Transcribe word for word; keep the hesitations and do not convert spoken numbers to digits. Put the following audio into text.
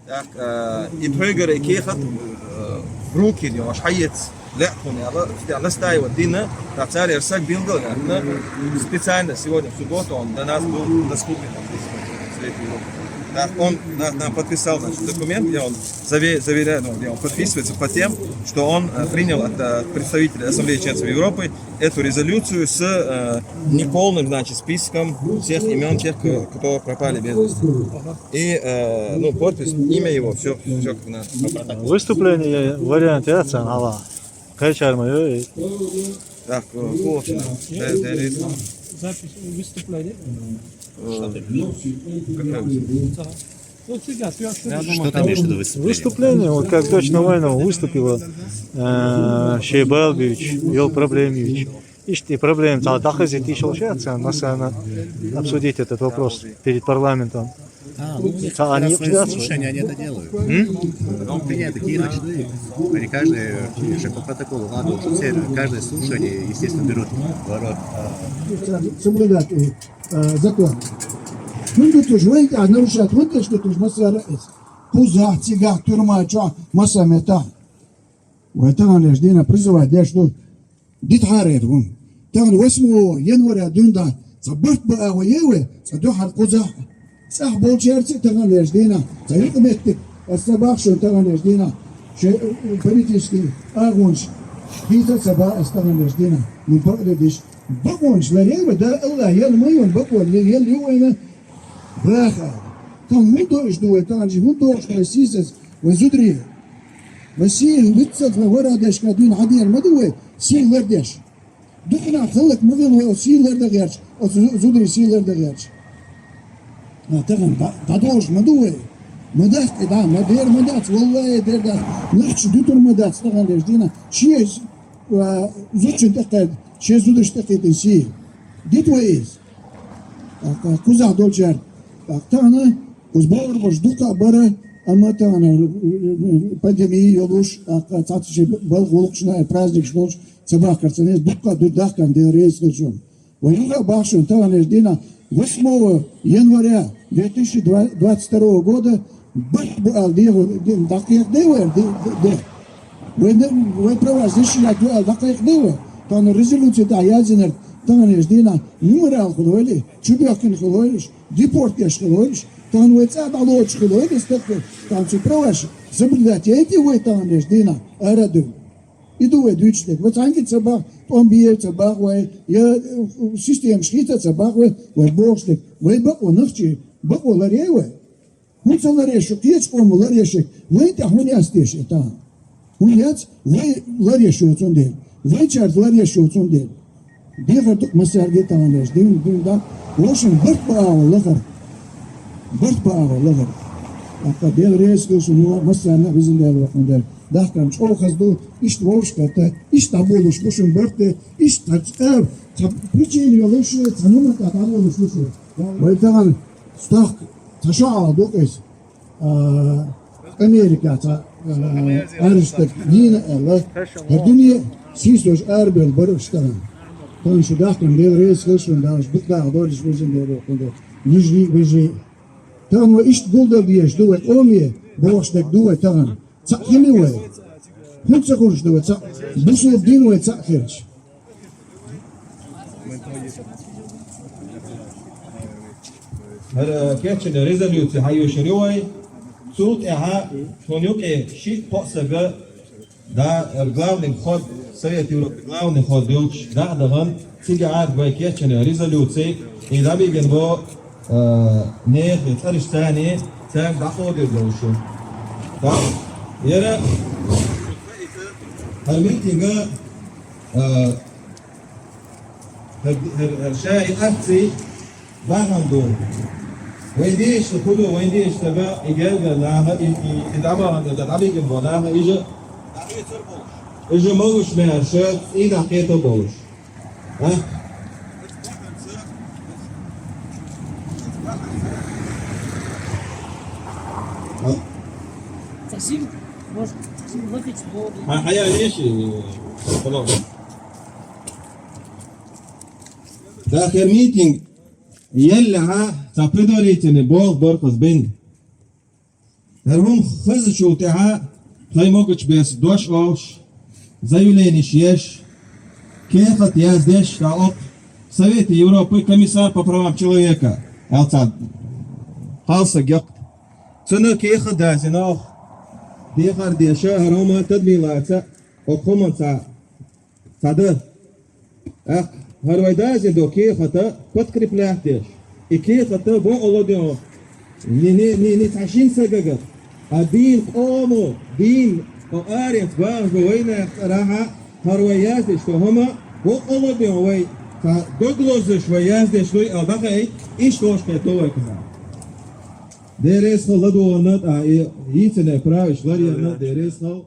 Так, э, и пхьоьгара и кехат, э, в руки, йоах, хьаэца лаьа тхона аьлла, настаивать дина, так цара ер саг билгал а яьккхина, специально сегодня в субботу он до нас был, до Скубина, Совет Европы. Так, он на- нам подписал, значит, документ, где он заве- заверяет, ну, где он подписывается под тем, что он э, принял от э, представителя Ассамблеи членов Европы эту резолюцию с э, неполным, значит, списком всех имен тех, кто, кто пропали без вести. И, э, ну, подпись, имя его, все, все как надо. Выступление вариант яц цхьан хьалха. Кхечар ма ю. Так, э, вот, да, да, да. Запись выступления. Э, какая выступление? Ну, всегда, ты Я думаю, Что ты там имеешь в виду выступление? Выступление, вот как «Точно война» выступила, э, Шейбалбевич, Ёл Проблемович. Ишти проблема, цхьа дахизи тишал шеца, масана обсудить этот вопрос перед парламентом. А, ну, у них Ца- как они раз свои обсуждают. Слушания, они это делают. М? Ну, принято такие начали. Они каждый, э, по протоколу, ладно, все, каждое слушание, естественно, берут в ворот. Соблюдать э, закон. Хунду туж вай а нарушать, хунду туж масара эс. Куза, цига, тюрьма, чё, маса мета. Вай тахан леш дина призывать деш ду. Дит харер вун. Тахан восьмого января дунда. Ца барт ба а вай е вай, ца духар куза. Цхьа болчарци тахан леш дина. Ца юкъ меттик. Аса бахшун тахан леш дина. Ше, э, политический агунш. Хица ца ба ас тахан леш дина. Мун пакъли диш. Бакъунш ларева да Аллах, ял майон бакъон, ял, ял ювайна. Баха. Там мун дойш дуэ, там же мун дойш дуэ сисас, вай зудри. Вай си, виццат ва вара дешка дун хадияр ма дуэ, си лардеш. Духна халак ма вил вай, о си ларда герч, о зу- зудри си ларда герч. А, тахан да- дадош ма дуэ. Ма дах, да, ма дер ма дац, валлахи дер дац. Нахч дутур ма дац, тахан леш дина. Ши, а, зучин такад, ши зудриш такитин си. Дит вай из. А, а, кузах долчар. А, тана, куз баур бош дука бара, ама тана, э, э, пандемия йолуш, а, а, цаци бал гулукшна, праздник шнолш, цабах карцанес, дука ду дахкан дерес хачун. Вай юга бахшун, тана леш дина, восьмого января две тысячи двадцать второго года, бах бу ал дегу, дин дакъек девер, ди- ди- де. Вай не- вай права защищать вай ал дакъек девер. Тана резолюция да язинер, тана леш дина, мемориал хулойли, чубехкин хулойлиш, депорт еш хулойлиш, тана вай цад алоч хулойлиш, так тана цу праваш соблюдать эти вай тана леш дина, араду. Иду вай дуьйцуш дерг. Вай цхьанкӀи ца бах, тӀом бийр ца бах вай, я, э, система шхийца ца бах вай, вай бохуш дерг. Вай бакъо нахчи, бакъо ларей вай. ХӀун ца ларей шу, кхечу къомо ларей шек, вай тӀехь хӀун яц теша и тахана? ХӀун яц, вай ларей шу цундела. Вай чарца ларей шу цундела. Дехар ду массаьрга тахана леш, дин, дин да, вошин барт ба агӀо лахар. Барт ба агӀо лахар. Аккха Дела реза хилшин, массарна а визин Дела вахун дерг. Дахкан чӀогӀа хаза ду, иштта вовшахкарта, иштта дӀаболуш бу шун барт, иштта цхьа цӀа, цхьа причина йолуш, цхьа нумах тӀа дӀаболуш бу шу. Вай тахана стохка, цхьа шо Ӏала ду иза. А, Америка цхьа, а, арест дина аьлла, хӀара дуьне сийсош арабевлла бара уьш тахана. Тахана шу дахкан Дела реза хилшин, далаш букъ даха долуш визин Дела вахун дерг. Йижарий а, вежарий а. Тахана вай иштта гулдала дезаш ду вай къоме, бохуш дерг ду вай тахана. Цхьаъ хили вай. ХӀунда ца хуьлуш ду вай цхьаъ? Бусулба дин вай цхьаъ хилча. ХӀара кечйина резолюци хьайошур ю вай. Цул тӀаьхьа шуна юкъе шиъ-кхоъ сага Да, главный вход, Совет Европы, главный вход йолчу даха дахана, цига Ӏарга вай кечйина резолюци, и дӀабигина бо, а, нехан цӀераш царний, царна дӀакховдийр долуш ю. Так, яра хӀара митинга, а, хӀара, хӀара, хӀара шаьи акций бахьана ду. Вайн дешна хуьлу, вайн дешна стага, и гергара наха, и, и, и дӀабахана, дӀабигина бо наха, и жа, и жа могуш меха ша, и дӀакхета болуш. А? А? Спасибо. Может, спасибо, выпить воду. А, а я вещи, э, Дахар митинг еллехьа, цхьа предварительный болх бархӀаз бен. ХӀара хӀума хезачул тӀаьхьа тхай могача беса дош оалаш, заявленеш еш, кехат яздеш, тӀаккха Совета Европы комиссар по правам человека аьлла цхьа кхалсаг яккха. Цунна кехат даздина оаха. Дехар деша, хӀара хӀума тадмилаца, оаха хӀуман цхьа цхьа да. ТӀаккха хӀара вай даздина дола кехат подкреплять деш. И кехат бокъо ло ден ни, ни, ни, ни цхьа шин сагага. А дийна къомо, дийна, о аренца багӀаш ба вайнаьха цӀерагӀа, хӀара вай яздеш дола хӀума бокъо ло ден вай, цхьа дог лозаш вай яздеш лой, аьлла дӀахайта, иштта оаш кхетадо вай кхаьра. Деррес хала ладувгӀанна, тӀа и йийцане правиш ларъяна, деррес хала.